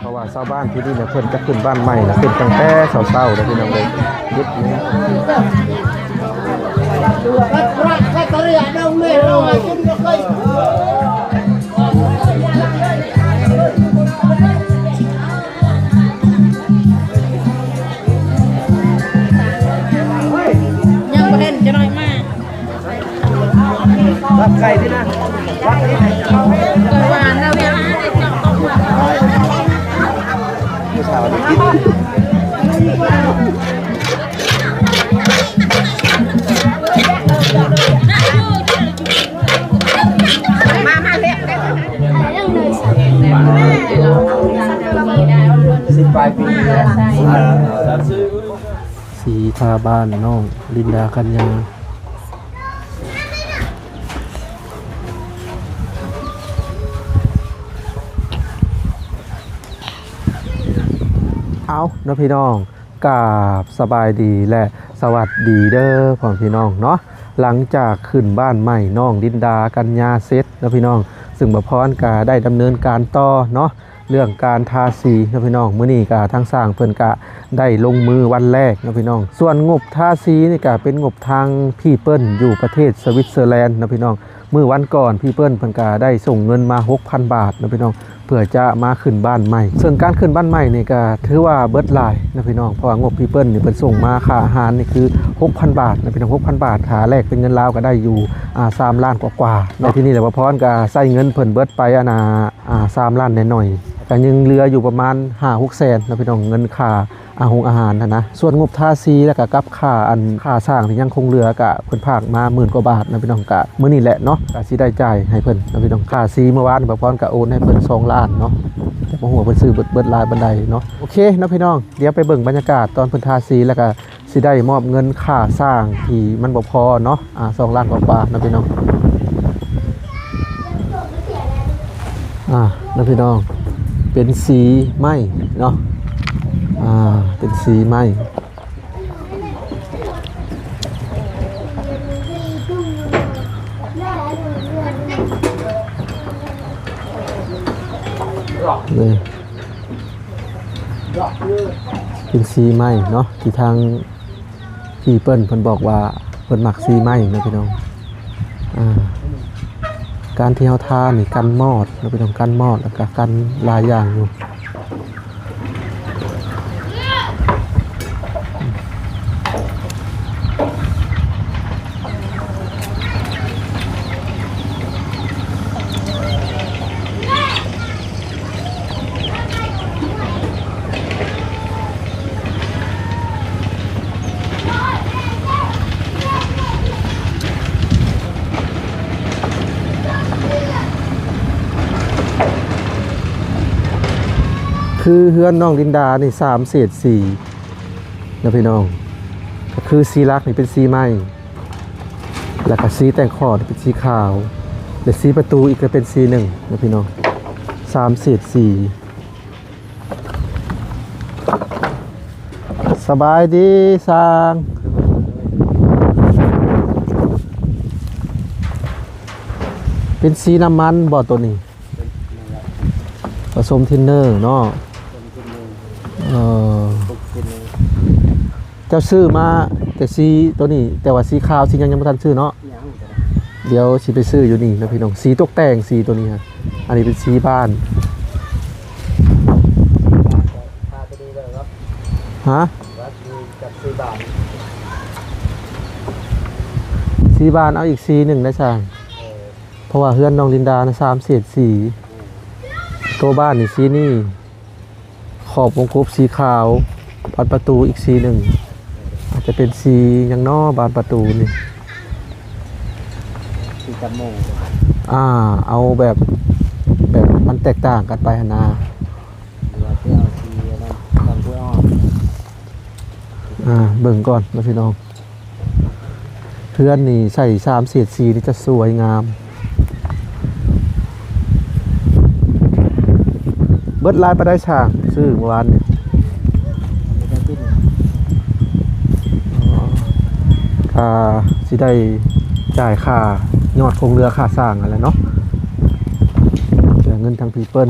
ເພາະວ່າຊາວບ້ານທີ່ນີ້ນະ ເພິ່ນຈະຂຶ້ນບ້ານໃໝ່ນະ ຂຶ້ນຕັ້ງແຕ່ເຊົ້າໆເດີພີ່ນ້ອງເດີ. ຍັງບໍ່ເຫັນ ຈະໜ້ອຍມາ. ລັກໄກ່ນີ້ນະ ລັກໄກ່ນີ້ນະ ເກີດວ່າເຮົາຢາກໄດ້ເຈາະຕົກມາ ຜູ້ສາວໄດ້ກິນ ມາ ມາເລັບ ສິບປາຍປີແລ້ວ ສີທາບ້ານນ້ອງລິນດາ ກັນຍາ. ເອົາເນາະພີ່ນ້ອງ ກາບສະບາຍດີ ແລະ ສະຫວັດດີເດີພໍ່ແມ່ພີ່ນ້ອງເນາະ. ຫຼັງຈາກຂຶ້ນບ້ານໃໝ່ນ້ອງລິນດາ ກັນຍາ ເສັດເນາະພີ່ນ້ອງ ຊຶ່ງບ່າວພອນກະໄດ້ດຳເນີນການຕໍ່ເນາະ ເລື່ອງການທາສີເນາະພີ່ນ້ອງ. ມື້ນີ້ກະທາງຊ່າງເພິ່ນກະໄດ້ລົງມືວັນແລກເນາະພີ່ນ້ອງ. ສ່ວນງົບທາສີນີ້ກະເປັນງົບທາງພີ່ເປີ້ນຢູ່ປະເທດສະວິດເຊີແລນເນາະພີ່ນ້ອງ. ມື້ວັນກ່ອນພີ່ເປີ້ນເພິ່ນກະໄດ້ສົ່ງເງິນມາຫົກພັນບາດເນາະພີ່ນ້ອງ ເພື່ອຈະມາຂຶ້ນບ້ານໃໝ່. ເຊິ່ງການຂຶ້ນບ້ານໃໝ່ນີ້ກະຖືວ່າເບິດຫຼາຍເນາະພີ່ນ້ອງ ເພາະວ່າງົບພີ່ເປີ້ນນີ້ເພິ່ນສົ່ງມາຄ່າອາຫານນີ້ຄືຫົກພັນບາດເນາະພີ່ນ້ອງ. ຫົກພັນບາດ ຖ້າແລກເປັນເງິນລາວກະໄດ້ຢູ່ ອ່າ ສາມລ້ານກວ່າໆເນາະ. ແຕ່ທີນີ້ແຫຼະ ບ່າວພອນກະໃຊ້ເງິນເພິ່ນເບິດໄປ ອັນນ່າ ອ່າ ສາມລ້ານແດ່ໜ້ອຍ ກະຍັງເຫຼືອຢູ່ປະມານຫ້າຫົກແສນເນາະພີ່ນ້ອງ ເງິນຄ່າອາຫົງອາຫານຫັ້ນນະ. ສ່ວນງົບທາສີ ແລ້ວກະກັບຄ່າ ອັນ ຄ່າຊ່າງທີ່ຍັງຄົງເຫຼືອ ກະເພິ່ນຝາກມາໝື່ນກວ່າບາດເນາະພີ່ນ້ອງ. ກະມື້ນີ້ແຫຼະເນາະ ກະຊິໄດ້ຈ່າຍໃຫ້ເພິ່ນເນາະພີ່ນ້ອງ. ຄ່າສີມື້ວານນີ້ ບ່າວພອນກະໂອນໃຫ້ເພິ່ນສອງລ້ານເນາະ ແຕ່ບໍ່ຮູ້ວ່າເພິ່ນຊື້ເບິດ ເບິດຫຼາຍປານໃດເນາະ. ໂອເຄເນາະພີ່ນ້ອງ ດຽວໄປເບິ່ງບັນຍາກາດຕອນເພິ່ນທາສີ ແລ້ວກະ ຊິໄດ້ມອບເງິນຄ່າຊ່າງທີ່ມັນບໍ່ພໍເນາະ ອ່າ ສອງລ້ານກວ່າໆເນາະພີ່ນ້ອງ. ອ່າ ເນາະພີ່ນ້ອງ ເປັນສີໄມ້ເນາະ ອ່າ ເປັນສີໄມ້ ນີ້ ເປັນສີໄມ້ເນາະ ທີ່ທາງພີ່ເປີ້ນ ເພິ່ນບອກວ່າເພິ່ນມັກສີໄມ້ເນາະພີ່ນ້ອງ. ອ່າ ການທີ່ເຮົາທານີ້ກັນມອດເນາະພີ່ນ້ອງ ກັນມອດ ແລ້ວກະກັນຫຼາຍຢ່າງຢູ່. ຄືເຮືອນນ້ອງລິນດານີ້ ສາມເສດສີ ນະພີ່ນ້ອງ ກໍຄືສີຫຼັກນີ້ເປັນສີໄມ້ ແລ້ວກໍສີແຕ່ງຂອບເປັນສີຂາວ ແລະ ສີປະຕູອີກກໍເປັນສີໜຶ່ງນະພີ່ນ້ອງ ສາມເສດສີ. ສະບາຍດີຊ່າງ ເປັນສີນ້ຳມັນບໍ່ໂຕນີ້? ປະສົມທິນເນີເນາະ ເອີ ເຈົ້າຊື້ມາແຕ່ສີໂຕນີ້ ແຕ່ວ່າສີຂາວສີຫຍັງຍັງບໍ່ທັນຊື້ເນາະ ດຽວຊິໄປຊື້ຢູ່ນີ້ນະພີ່ນ້ອງ ສີຕົກແຕ່ງສີໂຕນີ້ຮະ ອັນນີ້ເປັນສີບ້ານ ຮະ ສີບ້ານ ເອົາອີກສີໜຶ່ງໄດ້ຊ່າງ ເພາະວ່າເຮືອນນ້ອງລິນດານະ ສາມເສດສີ ໂຕບ້ານນີ້ສີນີ້ ຂອບວົງກົບສີຂາວ ບານປະຕູອີກສີໜຶ່ງ ອາດຈະເປັນສີຫຍັງນໍ ບານປະຕູນີ້ ສີຕະໂມ ອ່າ ເອົາແບບ ແບບມັນແຕກຕ່າງກັນໄປຫັ້ນນາ ຫຼືວ່າຊິເອົາສີອັນນັ້ນ ຕາມຜູ້ອອກ ອ່າ ເບິ່ງກ່ອນເນາະພີ່ນ້ອງ. ເຮືອນນີ້ໃສ່ສາມເສດສີນີ້ຈະສວຍງາມ ເບິດຫຼາຍປານໃດຊ່າງຊື້ມື້ວານນີ້? ອ່າ ຊິໄດ້ຈ່າຍຄ່າຍອດຄົງເຫຼືອຄ່າຊ່າງຫັ້ນແຫຼະເນາະ ເສຍເງິນທາງພີເປີ້ນ.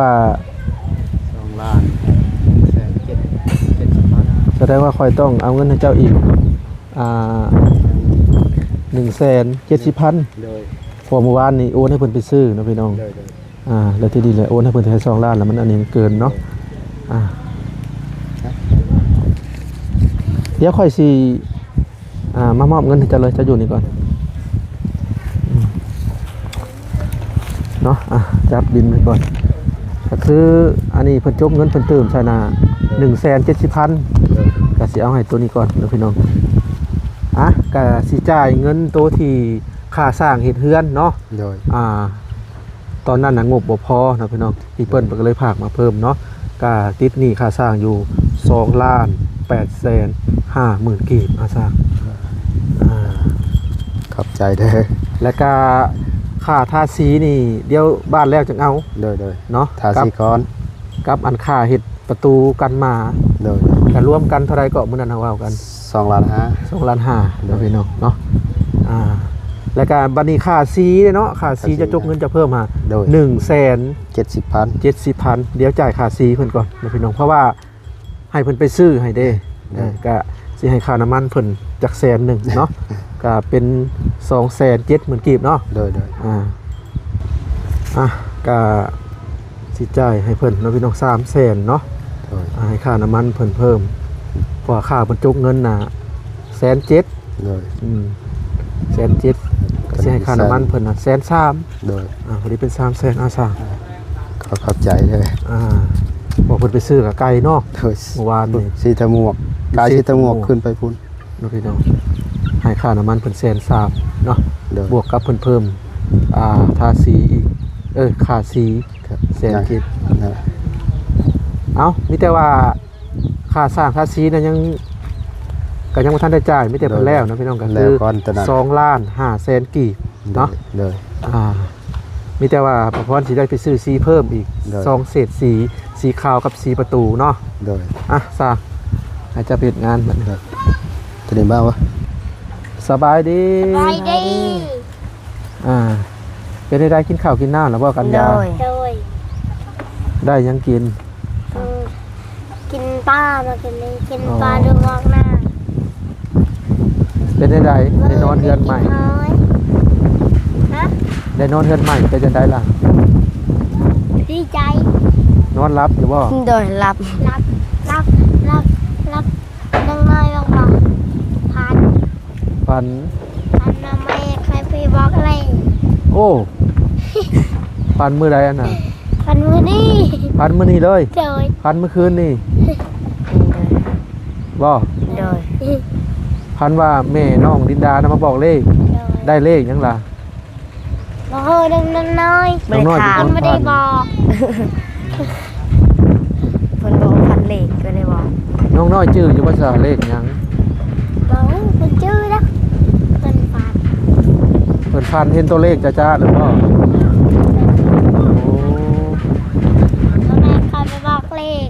ວ່າ ສອງລ້ານໜຶ່ງແສນເຈັດ ເຈັດສິບພັນ ສະແດງວ່າຂ້ອຍຕ້ອງເອົາເງິນໃຫ້ເຈົ້າອີກ ອ່າ ໜຶ່ງແສນເຈັດສິບພັນ ໂດຍ ເພາະວ່າມື້ວານນີ້ໂອນໃຫ້ເພິ່ນໄປຊື້ເນາະພີ່ນ້ອງ ໂດຍ ໂດຍ ອ່າ ແລ້ວທີ່ນີ້ແຫຼະ ໂອນໃຫ້ເພິ່ນແຕ່ສອງລ້ານ ແລ້ວມັນອັນນີ້ມັນເກີນເນາະ ໂດຍ ອ່າ ດຽວຂ້ອຍຊິ ອ່າ ມາມອບເງິນໃຫ້ເຈົ້າເລີຍ ເຈົ້າຢູ່ນີ້ກ່ອນ ເນາະ ອ່ະ ຈັບບິນໄວ້ກ່ອນ ກໍຄືອັນນີ້ເພິ່ນຈົກເງິນເພິ່ນຕື່ມໃສ່ນະ ໜຶ່ງແສນເຈັດສິບພັນ ກໍຊິເອົາໃຫ້ໂຕນີ້ກ່ອນເນາະພີ່ນ້ອງ ອ່ະ ກໍຊິຈ່າຍເງິນໂຕທີ່ຄ່າສ້າງເຮັດເຮືອນເນາະ ໂດຍ ອ່າ ຕອນນັ້ນນະງົບບໍ່ພໍເນາະພີ່ນ້ອງ ທີ່ເພິ່ນ ເພິ່ນກໍເລີຍຝາກມາເພີ່ມເນາະ ກໍຕິດໜີ້ຄ່າສ້າງຢູ່ສອງລ້ານແປດແສນຫ້າໝື່ນກີບ ອາ ຊ່າງ ອ່າ ຂອບໃຈເດີ ແລ້ວກະຄ່າທາສີນີ້ ດຽວບ້ານແລ້ວຈັ່ງເອົາ ໂດຍ ໂດຍ ເນາະ ທາສີກ່ອນ ກັບອັນຄ່າເຮັດປະຕູກັນໝາ ໂດຍ ກະລວມກັນເທົ່າໃດເກາະ ມື້ນັ້ນເຮົາເວົ້າກັນ ສອງລ້ານຫ້າ ສອງລ້ານຫ້າ ໂດຍ ເນາະພີ່ນ້ອງເນາະ ອ່າ ແລ້ວກະບັດນີ້ຄ່າສີເດ້ເນາະ ຄ່າສີ ຄ່າສີ ຈະຈົກເງິນຈະເພີ່ມຫາ ໂດຍ ໜຶ່ງແສນເຈັດສິບພັນ ເຈັດສິບພັນ ດຽວຈ່າຍຄ່າສີເພິ່ນກ່ອນເນາະພີ່ນ້ອງ ເພາະວ່າ ໃຫ້ເພິ່ນໄປຊື້ໃຫ້ເດ້ ໂດຍ ເອີ ກະຊິໃຫ້ຄ່ານ້ຳມັນເພິ່ນຈັກແສນໜຶ່ງເນາະ ກະເປັນສອງແສນເຈັດໝື່ນກີບເນາະ ໂດຍ ໂດຍ ອ່າ ອ່ະ ກະຊິຈ່າຍໃຫ້ເພິ່ນເນາະພີ່ນ້ອງ ສາມແສນເນາະ ໂດຍ ອ່າ ໃຫ້ຄ່ານ້ຳມັນເພິ່ນເພີ່ມ ເພາະວ່າຄ່າເພິ່ນຈົກເງິນນະແສນເຈັດ ໂດຍ ອືມ ແສນເຈັດ ກໍຊິໃຫ້ຄ່ານ້ຳມັນເພິ່ນນະແສນສາມ ໂດຍ ອ່າ ພໍດີເປັນສາມແສນ ອ່າ ຊ່າງ ຂໍຂອບໃຈເດີ ອ່າ ບອກເພິ່ນໄປຊື້ກະໄກເນາະ ໂດຍ ເມື່ອວານນີ້ ສີຕະໝວກ ກາຍສີຕະໝວກ ສີຕະໝວກ ຂຶ້ນໄປພຸ້ນເນາະພີ່ນ້ອງ ໃຫ້ຄ່ານ້ຳມັນເພິ່ນແສນສາມເນາະ ໂດຍ ບວກກັບເພິ່ນເພີ່ມ ອ່າ ທາສີອີກ ເອີ ຄ່າສີ ແສນເຈັດ ເອົາ ມີແຕ່ວ່າ ຄ່າສ້າງທາສີນະຍັງ ກໍຍັງບໍ່ທັນໄດ້ຈ່າຍ ມີແຕ່ເພິ່ນ ໂດຍ ແລ້ວນະພີ່ນ້ອງ ກໍຄື ແລ້ວກ່ອນຕອນນັ້ນ ສອງລ້ານຫ້າແສນກີບເນາະ ໂດຍ ໂດຍ ອ່າ ມີແຕ່ວ່າປະພອນຊິໄດ້ໄປຊື້ສີເພີ່ມອີກ ໂດຍ ສອງເສດສີ ສີຂາວກັບສີປະຕູເນາະ ໂດຍ ອ່ະ ຊ່າງ ໃຫ້ເຈົ້າໄປເຮັດງານບັດນີ້ ໂດຍ ໂຕນີ້ມາວະ ສະບາຍດີ ສະບາຍດີ ອ່າ ເປັນໃດ ກິນເຂົ້າກິນນ້ຳແລ້ວບໍ່ ກັນຍາ ໂດຍ ໂດຍ ໄດ້ຫຍັງກິນ ເອີ ກິນປາ ມາກິນນີ້ ກິນ ອໍ ປາດູໝອກໜ້າ ເປັນໃດ ໄດ້ນອນເຮືອນໃໝ່ ຮະ ໄດ້ນອນເຮືອນໃໝ່ ເປັນຈັ່ງໃດລະ ດີໃຈ ນອນຫຼັບຢູ່ບໍ່ ໂດຍ ຫຼັບ ຫຼັບ ຫຼັບ ຫຼັບ ຫຼັບ ນາງນ້ອຍບອກວ່າ ຝັນ ຝັນ ຝັນວ່າແມ່ຂ້ອຍໄປບອກເລກ ໂອ້ ຝັນມື້ໃດອັນນັ້ນ ຝັນມື້ນີ້ ຝັນມື້ນີ້ເລີຍ ໂດຍ ຝັນມື້ຄືນນີ້ ບໍ່ ໂດຍ ຝັນວ່າແມ່ນ້ອງລິນດານະມາບອກເລກ ໂດຍ ໄດ້ເລກຫຍັງລະ? ບໍ່ຮູ້ ນ້ອງນ້ອຍ ນ້ອງນ້ອຍ ເພິ່ນບໍ່ໄດ້ບອກ ເພິ່ນບໍ່ຝັນເລກ ກໍເລີຍບອກ ນ້ອງນ້ອຍຈື່ຢູ່ບໍ່ຊະ ເລກຫຍັງ? ບໍ່ຮູ້ ເພິ່ນຈື່ດອກ ເພິ່ນຝັນ ເພິ່ນຝັນເຫັນຕົວເລກຈະໆ ຫຼືບໍ່? ໂອ້ ບໍ່ແມ່ນຂ້ອຍໄປບອກເລກ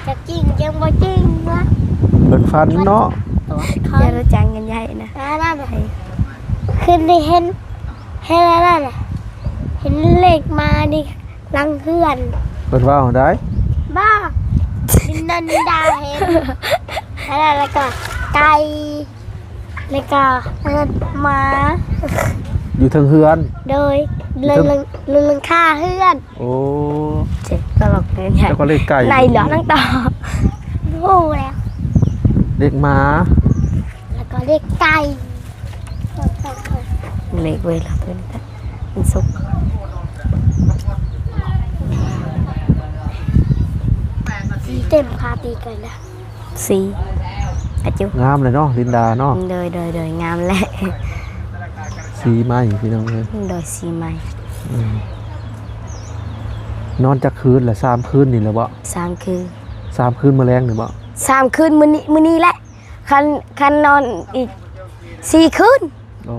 ຈະຈິງ ຍັງບໍ່ຈິງວະ ເພິ່ນຝັນເນາະ ຕົວະ ຢ່າລະຈັງກັນໃຫຍ່ນະ ອັນນັ້ນນະ ຄືນນີ້ເຫັນ ເຫັນອັນນັ້ນນະ ເຫັນເລກມານີ້ຫຼັງເຮືອນ ເພິ່ນເວົ້າໃດ໋ ບໍ່ ເຫັນນັນດາເຫັນ ອັນນັ້ນ ແລ້ວກໍໄກ່ ແລ້ວກໍອັນນັ້ນ ໝາ ຢູ່ເທິງເຮືອນ ໂດຍ ຢູ່ເທິງ ເລີງ ເລີງ ເລີງຄາເຮືອນ ໂອ້ ເຈັບຕະຫຼອກເລີຍ ແລ້ວກໍເລກໄກ່ ໄດ້ເນາະ ນາງຕໍ່ ບໍ່ຮູ້ແລ້ວ ເລກໝາ ແລ້ວກໍເລກໄກ່ ເລກເວີຍ ລັບເລີຍ ມັນສຸກ ສີເຕັມຄາຕີກັນນະ ສີ ອາຈຸ ງາມເລີຍເນາະ ລິນດາເນາະ ໂດຍ ໂດຍ ໂດຍ ງາມແຫຼະ ສີໃໝ່ພີ່ນ້ອງເອີຍ ໂດຍ ສີໃໝ່ ອືມ ນອນຈັກຄືນລະ? ສາມຄືນນີ້ແຫຼະບໍ? ສາມຄືນ. ສາມຄືນມື້ແລງນີ້ບໍ? ສາມຄືນມື້ນີ້ ມື້ນີ້ແຫຼະ. ຄັນ ຄັນນອນອີກສີ່ຄືນ. ໂອ້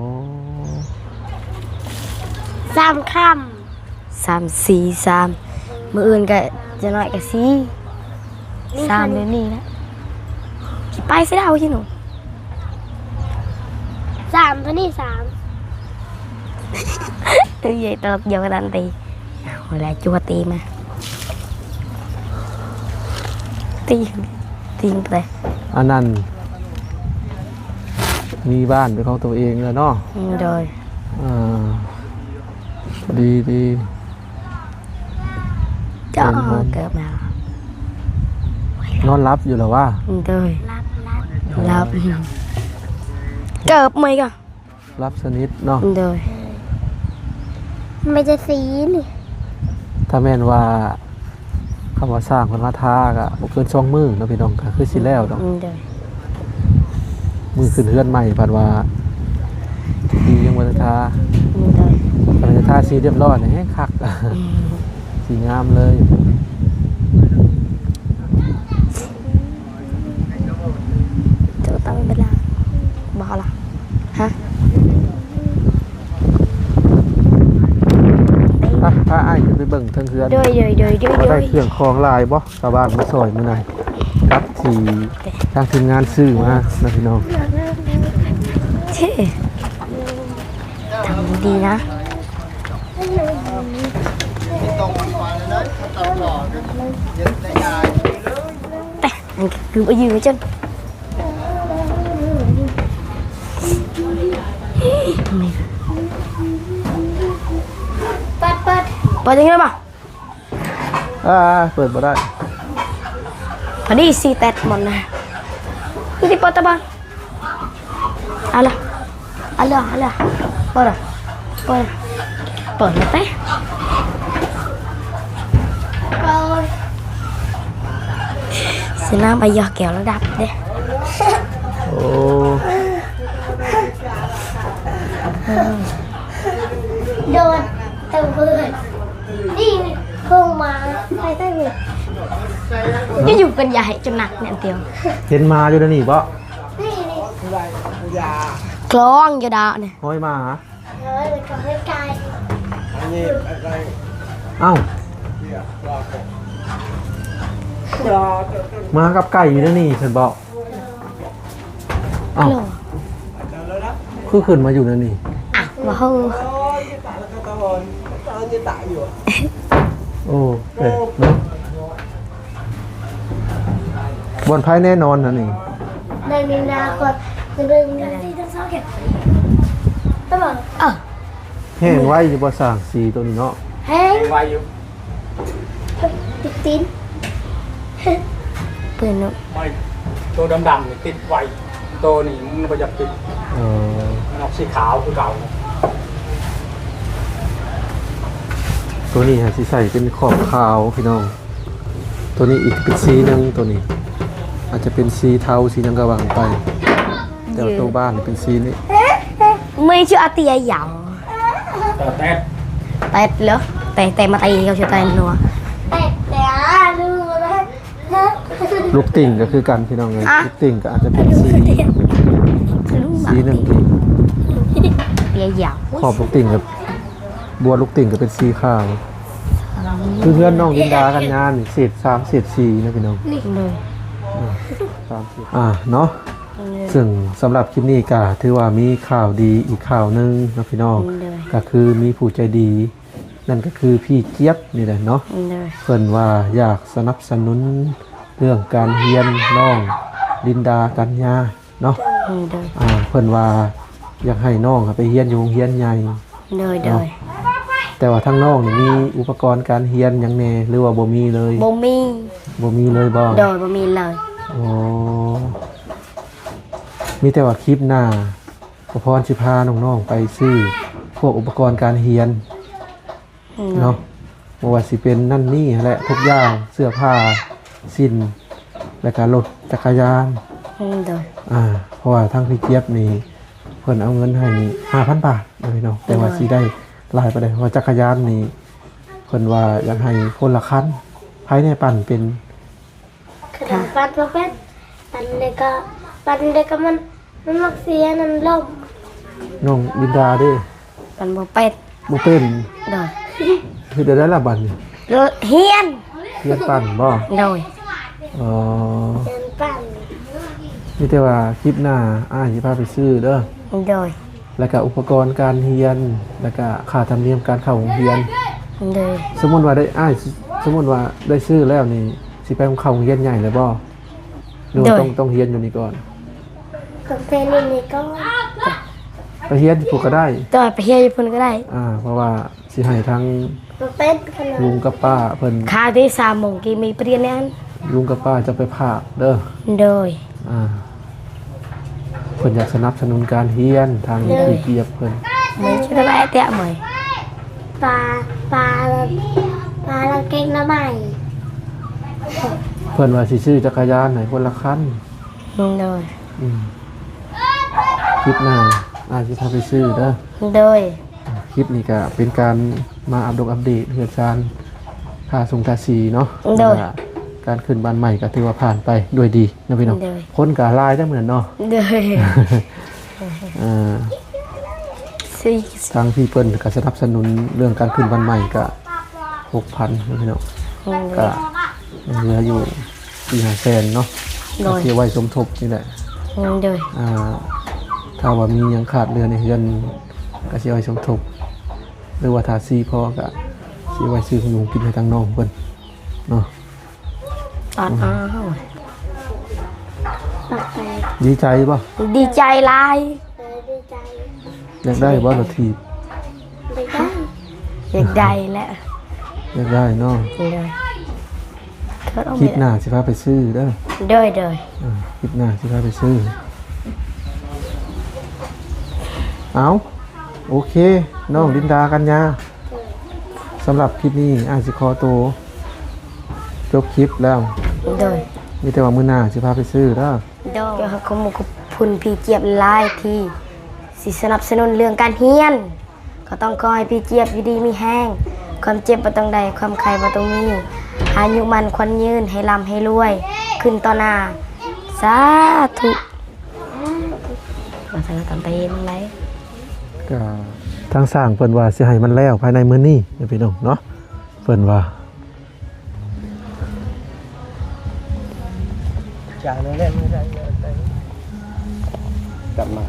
ສາມຄ່ຳ. ສາມ ສີ່ ສາມ ມື້ອື່ນກໍຈະໜ້ອຍກໍສີ່ ສາມແບບນີ້ແຫຼະ. ຊິໄປໃສດາວຊິໜູ? ສາມ ຕົວນີ້ສາມ. ເອີຍ ຕະຫຼົກດຽວກັນນັ້ນຕິ. ເອົາແຫຼະ ຈົວຕີມາ ຕີ ຕີໄປ. ອັນນັ້ນ ມີບ້ານເປັນຂອງຕົວເອງແລ້ວເນາະ. ອືມ ໂດຍ. ອ່າ ດີ ດີ. ເຈົ້າ ເກີບມາ ນອນຫຼັບຢູ່ລະວະ? ໂດຍ. ຫຼັບ ຫຼັບ ຫຼັບ. ເກີບເມື່ອຍກໍ ຫຼັບສະໜິດເນາະ. ໂດຍ. ໄມ່ຈະສີນີ້ ຖ້າແມ່ນວ່າ ຄຳວ່າຊ່າງເພິ່ນມາທາກໍບໍ່ເກີນສອງມື້ເນາະພີ່ນ້ອງ ກໍຄືຊິແລ້ວດອກ. ອືມ ໂດຍ. ມື້ຂຶ້ນເຮືອນໃໝ່ພັດວ່າສີຍັງບໍ່ໄດ້ທາ. ອືມ ໂດຍ. ຄັນວ່າທາສີຮຽບຮ້ອຍນີ້ແຮງຄັກ. ອືມ ສີງາມເລີຍ. ເຈົ້າຕັ້ງເວລາບໍ່ລະ? ຮະ? ໄປ ພາອ້າຍຂຶ້ນໄປເບິ່ງເທິງເຮືອນ. ໂດຍ ໂດຍ ໂດຍ ໂດຍ. ວ່າໄດ້ເຄື່ອງຂອງຫຼາຍບໍ່? ຊາວບ້ານມາຊ່ອຍມື້ນັ້ນ ກັບທີ່ທາງທີມງານຊື້ມານະພີ່ນ້ອງ. ເຈ້ ທຳດີໆນະ. ແປະ ອັນຄືບໍ່ຢືນໄວ້ຈົນ ເປີດ ເປີດ ເປີດຈັ່ງໃດບໍ່? ອ່າ ເປີດບໍ່ໄດ້ ພໍດີສີ່ແຕັດໝົດນະ. ຄືຊິເປີດຕະບານ ເອົາລະ ເອົາລະ ເອົາລະ ເປີດລະ ເປີດລະ ເປີດລະເຕະ. ໂອ້ຍ ຊິນ້ຳໄປຢອກແກ້ວລະດັບເດ້. ໂອ້ ໂດນຕະເບີດ ນີ້ໂຄງໝາ ໄປໃສ່ເວີຍ ຢູ່ໆກັນ ຢ່າໃຫ້ຈົນໜັກແໜ້ນດຽວ. ເຫັນໝາຢູ່ໃນນີ້ບໍ່? ນີ້ ນີ້ ກລອງຢູ່ດາວນີ້ ຫ້ອຍໝາ ເອີ ມັນກໍໃກ້ໆ. ເອົ້າ ໝາກັບໄກ່ຢູ່ໃນນີ້ຊັ້ນບໍ? ເອົ້າ ຄືຂຶ້ນມາຢູ່ໃນນີ້? ອ່ະ ບໍ່ຮູ້. ໂອ້ ເອີ ເນາະ ບ່ອນໃຜແນ່ນອນຫັ້ນນີ້? ໃນນິນດາກ່ອນ ຕະບອງ ເອີ ແຫ້ງໄວຢູ່ບໍ່ ຊ່າງສີໂຕນີ້ເນາະ? ແຫ້ງ ແຫ້ງໄວຢູ່. ຕິດຕີນ ເປື້ອນເນາະ. ໄມ້ໂຕດຳໆນີ້ຕິດໄວ ໂຕນີ້ມັນບໍ່ຢາກຕິດ. ເອີ ມັນອອກສີຂາວຄືເກົ່າ. ໂຕນີ້ຫາຊິໃສ່ເປັນຂອບຂາວພີ່ນ້ອງ. ໂຕນີ້ອີກເປັນສີໜຶ່ງ ໂຕນີ້ອາດຈະເປັນສີເທົາ ສີຫຍັງກໍວ່າໄປ ແຕ່ວ່າໂຕບ້ານເປັນສີນີ້. ເມຊື່ອາເຕຍາວ ແຕດ ແຕດເລີ ແຕ ແຕມາຕີເຂົາຊື່ແຕນຫົວ. ລູກຕິ່ງກໍຄືກັນພີ່ນ້ອງເອີຍ. ລູກຕິ່ງກໍອາດຈະເປັນສີ ສີໜຶ່ງທີ່ ເຕຍາວ ຂອບລູກຕິ່ງກັບ ບົວລູກຕິ່ງກໍເປັນສີຂາວ. ຄືເຮືອນນ້ອງລິນດາກັນຍານີ້ ເສດສາມເສດສີ່ນະພີ່ນ້ອງ. ນີ້ເລີຍ ອືມ ສາມສິບ ອ່າ ເນາະ. ເອີ ເຊິ່ງສຳລັບຄລິບນີ້ກໍຖືວ່າມີຂ່າວດີອີກຂ່າວໜຶ່ງເນາະພີ່ນ້ອງ. ເອີ ກໍຄືມີຜູ້ໃຈດີ ນັ້ນກໍຄືພີ່ຈຽບນີ້ແຫຼະເນາະ. ເອີ ເພິ່ນວ່າຢາກສະໜັບສະໜູນເລື່ອງການຮຽນນ້ອງລິນດາກັນຍາ ເນາະ. ໂດຍ ໂດຍ ອ່າ ເພິ່ນວ່າຢາກໃຫ້ນ້ອງໄປຮຽນຢູ່ໂຮງຮຽນໃຫຍ່. ໂດຍ ໂດຍ ເນາະ. ແຕ່ວ່າທາງນ້ອງນີ້ມີອຸປະກອນການຮຽນຫຍັງແດ່ ຫຼືວ່າບໍ່ມີເລີຍ? ບໍ່ມີ. ບໍ່ມີເລີຍບໍ່? ໂດຍ ບໍ່ມີເລີຍ. ອໍ ມີແຕ່ວ່າຄລິບໜ້າ ປະພອນຊິພານ້ອງໆໄປຊື້ພວກອຸປະກອນການຮຽນ. ອືມ ເນາະ ບໍ່ວ່າຊິເປັນນັ້ນນີ້ຫັ້ນແຫຼະ ທຸກຢ່າງ ເສື້ອຜ້າ ສິ້ນ ແລ້ວກະລົດຈັກກະຍານ. ອືມ ໂດຍ ອ່າ ເພາະວ່າທາງພີ່ຈຽບນີ້ ເພິ່ນເອົາເງິນໃຫ້ນີ້ ຫ້າພັນບາດເນາະ ແຕ່ວ່າ ໂດຍ ຊິໄດ້ຫຼາຍປານໃດ ເພາະວ່າຈັກກະຍານນີ້ ພິ່ນວ່າຢາກໃຫ້ຄົນລະຄັນ. ໃຜແດ່ປັ່ນເປັນ? ຄັນປັ່ນບໍ່ເປັນ. ປັ່ນເດັກກໍ ປັ່ນເດັກກໍມັນ ມັນມັກເສຍ ມັນລົ້ມ. ນ້ອງລິນດາເດ້? ປັ່ນບໍ່ເປັນ. ບໍ່ເປັນ? ໂດຍ. ເຮັດແນວໃດລະບັດນີ້? ຮຽນ. ຮຽນປັ່ນບໍ່? ໂດຍ. ອໍ ຮຽນປັ່ນ. ມີແຕ່ວ່າຄລິບໜ້າອ້າຍຊິພາໄປຊື້ເດີ. ໂດຍ. ແລ້ວກະອຸປະກອນການຮຽນ ແລ້ວກະຄ່າທຳນຽມການເຂົ້າໂຮງຮຽນ. ໂດຍ. ສົມມຸດວ່າໄດ້ ອ້າຍ ສົມມຸດວ່າໄດ້ຊື້ແລ້ວນີ້ ຊິໄປເຂົ້າໂຮງຮຽນໃຫຍ່ເລີຍບໍ່? ຫຼືວ່າ ໂດຍ ຕ້ອງ ຕ້ອງຮຽນຢູ່ນີ້ກ່ອນ? ກໍໄປຮຽນຢູ່ນີ້ກ່ອນ. ໄປຮຽນຢູ່ພຸ້ນກໍໄດ້. ໂດຍ ໄປຮຽນຢູ່ພຸ້ນກໍໄດ້. ອ່າ ເພາະວ່າຊິໃຫ້ທາງ ບໍ່ເປັນຂະໜາດ ລຸງກັບປ້າເພິ່ນ ຄ່າທີ່ສາມໂມງກີ່ມີປະເດັນແນ່ນ. ລຸງກັບປ້າຈະໄປພາກເດີ. ໂດຍ. ອ່າ ເພິ່ນຢາກສະໜັບສະໜູນການຮຽນ ທາງ ໂດຍ ພີ່ຈຽບເພິ່ນ. ເມື່ອຍຈະໄດ້ແຕ່ເມື່ອຍ. ປາ ປາ ປາລະເກັກໜໍ່ໄມ້. ເພິ່ນວ່າຊິຊື້ຈັກກະຍານໃຫ້ຄົນລະຄັນ. ໂດຍ. ອືມ ຄລິບໜ້າອ້າຍຊິພາໄປຊື້ເດີ. ໂດຍ. ຄລິບນີ້ກະເປັນການມາອັບດົກອັບເດດເຮືອນຊານ ທາສົງທາສີເນາະ. ໂດຍ. ແລ້ວກະການຂຶ້ນບ້ານໃໝ່ກະຖືວ່າຜ່ານໄປດ້ວຍດີເນາະພີ່ນ້ອງ. ໂດຍ. ຄົນກະຫຼາຍເດີມື້ນັ້ນເນາະ. ໂດຍ. ອ່າ ຊິ ທາງພີ່ເພິ່ນກະສະໜັບສະໜູນເລື່ອງການຂຶ້ນບ້ານໃໝ່ກະຫົກພັນເນາະພີ່ນ້ອງ. ໂດຍ. ກະຍັງເຫຼືອຢູ່ສີ່ຫ້າແສນເນາະ. ໂດຍ. ກະຊິເອົາໄວ້ສົມທົບນີ້ແຫຼະ. ໂດຍ. ອ່າ ຖ້າວ່າມີຫຍັງຂາດເຫຼືອໃນເຮືອນ ກະຊິເອົາໄວ້ສົມທົບ ຫຼືວ່າຖ້າຊີພໍກະຊິເອົາໄວ້ຊື້ຂະໜົມກິນໃຫ້ທາງນ້ອງເພິ່ນເນາະ. ອາ ດີໃຈບໍ່? ດີໃຈຫຼາຍ. ເອີ ດີໃຈ. ຢາກໄດ້ບໍ່ລົດຖີບ? ຢາກໄດ້. ຢາກໄດ້ແຫຼະ. ຢາກໄດ້ເນາະ. ໂດຍ. ຄລິບໜ້າຊິພາໄປຊື້ເດີ. ໂດຍ ໂດຍ. ອ່າ ຄລິບໜ້າຊິພາໄປຊື້. ເອົາ ໂອເຄ ນ້ອງລິນດາ ກັນຍາ ສຳລັບຄລິບນີ້ອ້າຍຊິຂໍໂຕຈົບຄລິບແລ້ວ. ໂດຍ. ມີແຕ່ວ່າມື້ໜ້າຊິພາໄປຊື້ເດີ. ໂດຍ. ກໍຂອບຄຸນພີ່ຈຽບຫຼາຍທີ່ຊິສະໜັບສະໜູນເລື່ອງການຮຽນ. ກໍຕ້ອງຂໍໃຫ້ພີ່ຈຽບຢູ່ດີມີແຮງ, ຄວາມເຈັບບໍ່ຕ້ອງໄດ້, ຄວາມໄຂ້ບໍ່ຕ້ອງມີ, ອາຍຸໝັ້ນຂວັນຍືນ, ໃຫ້ລ່ຳໃຫ້ລວຍ, ຂຶ້ນຕໍ່ໜ້າ, ສາທຸ. ມາໃສ່ຕຳເປນໄດ້. ກໍທາງຊ່າງເພິ່ນວ່າຊິໃຫ້ມັນແລ້ວພາຍໃນມື້ນີ້ເນາະ ພີ່ນ້ອງເນາະ, ເພິ່ນວ່າ. ຈາກນັ້ນແຫຼະ ມັນໄດ້ ໄດ້ ກັບມາ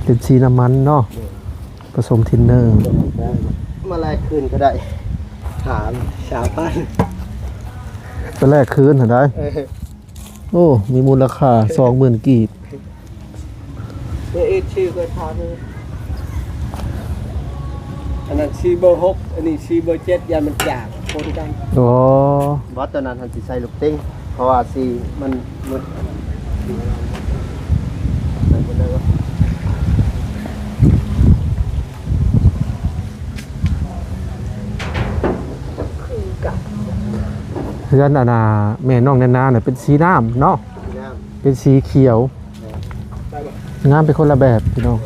ເປັນສີນ້ຳມັນເນາະ. ໂດຍ. ປະສົມທິນເນີ ມາແລກຄືນກໍໄດ້ ສາມ ສາມພັນ ໄປແລກຄືນຫັ້ນໃດ. ເອີ. ໂອ້ ມີມູນລະຄ່າສອງໝື່ນກີບ. ເອີ ເອັດຊື່ກໍຖາມ ອັນນັ້ນສີເບີຫົກ ອັນນີ້ສີເບີເຈັດ ຢ້ານມັນຈາງປົນກັນ. ອໍ ບໍ່ ຕອນນັ້ນຫັ້ນຊິໃສ່ລູກຕິ່ງ ເພາະວ່າສີມັນມືດ ໃສ່ໝົດເລີຍ. ຄືກັນ ເຮືອນອັນນ່າ ແມ່ນ້ອງແນນນານະ ເປັນສີນ້ຳເນາະ. ສີນ້ຳ ເປັນສີຂຽວ. ແມ່ນ ງາມເປັນຄົນລະແບບພີ່ນ້ອງ.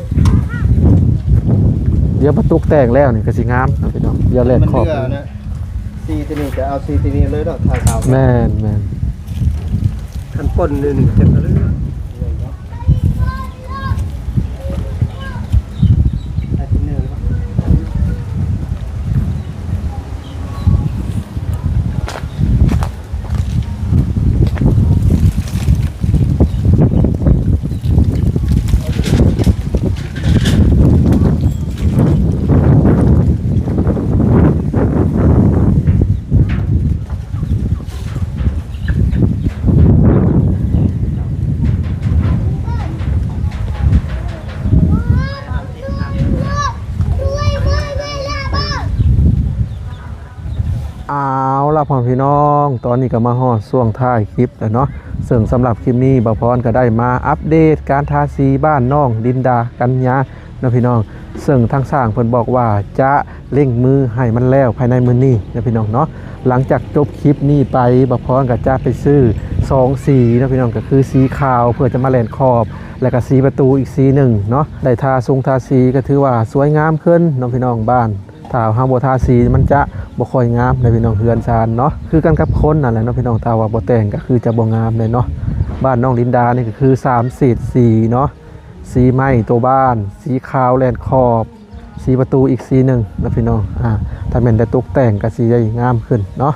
ດຽວປະຕຸກແຕ່ງແລ້ວນີ້ກໍຊິງາມເນາະພີ່ນ້ອງ. ດຽວແລກຂອບ ມັນເຫຼືອນະ ສີຕົວນີ້ກໍເອົາສີຕົວນີ້ເລີຍເນາະ ຖ້າຂາວ. ແມ່ນໆ. ຄັນປົນນີ້ ນີ້ຈັກກະເຫຼືອ. ເອົາລະ ພໍ່ແມ່ພີ່ນ້ອງ ຕອນນີ້ກໍມາຮອດຊ່ວງທ້າຍຄລິບແລ້ວເນາະ. ເຊິ່ງສຳລັບຄລິບນີ້ ບ່າວພອນກໍໄດ້ມາອັບເດດການທາສີບ້ານນ້ອງລິນດາ ກັນຍາ ເນາະພີ່ນ້ອງ. ເຊິ່ງທາງຊ່າງເພິ່ນບອກວ່າຈະເລັ່ງມືໃຫ້ມັນແລ້ວພາຍໃນມື້ນີ້ເນາະພີ່ນ້ອງເນາະ. ຫຼັງຈາກຈົບຄລິບນີ້ໄປ ບ່າວພອນກໍຈະໄປຊື້ ສອງສີເນາະພີ່ນ້ອງ ກໍຄືສີຂາວເພື່ອຈະມາແລ່ນຂອບ ແລ້ວກໍສີປະຕູອີກສີໜຶ່ງເນາະ ໄດ້ທາຊົງທາສີກໍຖືວ່າສວຍງາມຂຶ້ນເນາະພີ່ນ້ອງ. ບ້ານຖ້າເຮົາບໍ່ທາສີມັນຈະບໍ່ຄ່ອຍງາມເດ້ພີ່ນ້ອງ ເຮືອນຊານເນາະ ຄືກັນກັບຄົນນັ້ນແຫຼະເນາະພີ່ນ້ອງ ຖ້າວ່າບໍ່ແຕ່ງກໍຄືຈະບໍ່ງາມເດ້ເນາະ. ບ້ານນ້ອງລິນດານີ້ກໍຄືສາມເສດສີເນາະ ສີໄມ້ຕົວບ້ານ ສີຂາວແລ່ນຂອບ ສີປະຕູອີກສີໜຶ່ງເນາະພີ່ນ້ອງ. ອາ ຖ້າແມ່ນໄດ້ຕົກແຕ່ງກໍຊິໄດ້ງາມຂຶ້ນເນາະ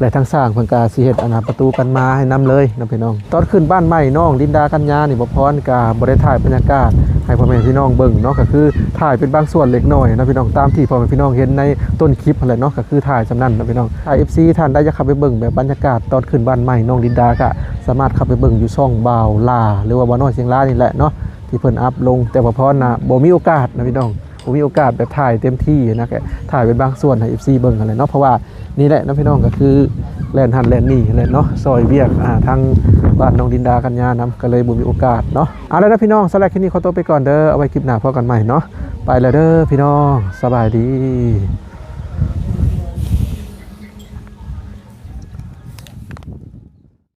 ແລະ ທາງຊ່າງເພິ່ນກໍຊິເຮັດອັນນາປະຕູກັນມາໃຫ້ນຳເລີຍເນາະພີ່ນ້ອງ. ຕອນຂຶ້ນບ້ານໃໝ່ນ້ອງລິນດາກັນຍານີ້ ບ່າວພອນກໍບໍ່ໄດ້ຖ່າຍບັນຍາກາດໃຫ້ພໍ່ແມ່ພີ່ນ້ອງເບິ່ງເນາະ ກໍຄືຖ່າຍເປັນບາງສ່ວນເລັກນ້ອຍເນາະພີ່ນ້ອງ ຕາມທີ່ພໍ່ແມ່ພີ່ນ້ອງເຫັນໃນຕົ້ນຄລິບຫັ້ນແຫຼະເນາະ ກໍຄືຖ່າຍສ່ຳນັ້ນເນາະພີ່ນ້ອງ. ຖ້າເອັຟຊີທ່ານໃດຢາກເຂົ້າໄປເບິ່ງແບບບັນຍາກາດຕອນຂຶ້ນບ້ານໃໝ່ນ້ອງລິນດາ ກໍສາມາດເຂົ້າໄປເບິ່ງຢູ່ຊ່ອງບ່າວຫຼ້າ ຫຼືວ່າບ່າວນ້ອຍຊຽງລາຍນີ້ແຫຼະເນາະ ທີ່ເພິ່ນອັບລົງ ແຕ່ວ່າພອນນະບໍ່ມີໂອກາດນະພີ່ນ້ອງ ບໍ່ມີໂອກາດແບບຖ່າຍເຕັມທີ່ນະ ກໍຖ່າຍເປັນບາງສ່ວນໃຫ້ເອັຟຊີເບິ່ງຫັ້ນແຫຼະເນາະ. ເພາະວ່ານີ້ແຫຼະເນາະພີ່ນ້ອງ ກໍຄືແລ່ນຫັ້ນແລ່ນນີ້ຫັ້ນແຫຼະເນາະ ຊ່ອຍວຽກ ອ່າ ທາງບ້ານນ້ອງລິນດາກັນຍານຳ ກໍເລີຍບໍ່ມີໂອກາດເນາະ. ເອົາລະເດີພີ່ນ້ອງ ສຳລັບຄລິບນີ້ຂໍຕົວໄປກ່ອນເດີ ເອົາໄວ້ຄລິບໜ້າພໍ້ກັນໃໝ່ເນາະ. ໄປລະເດີພີ່ນ້ອງ ສະບາຍດີ.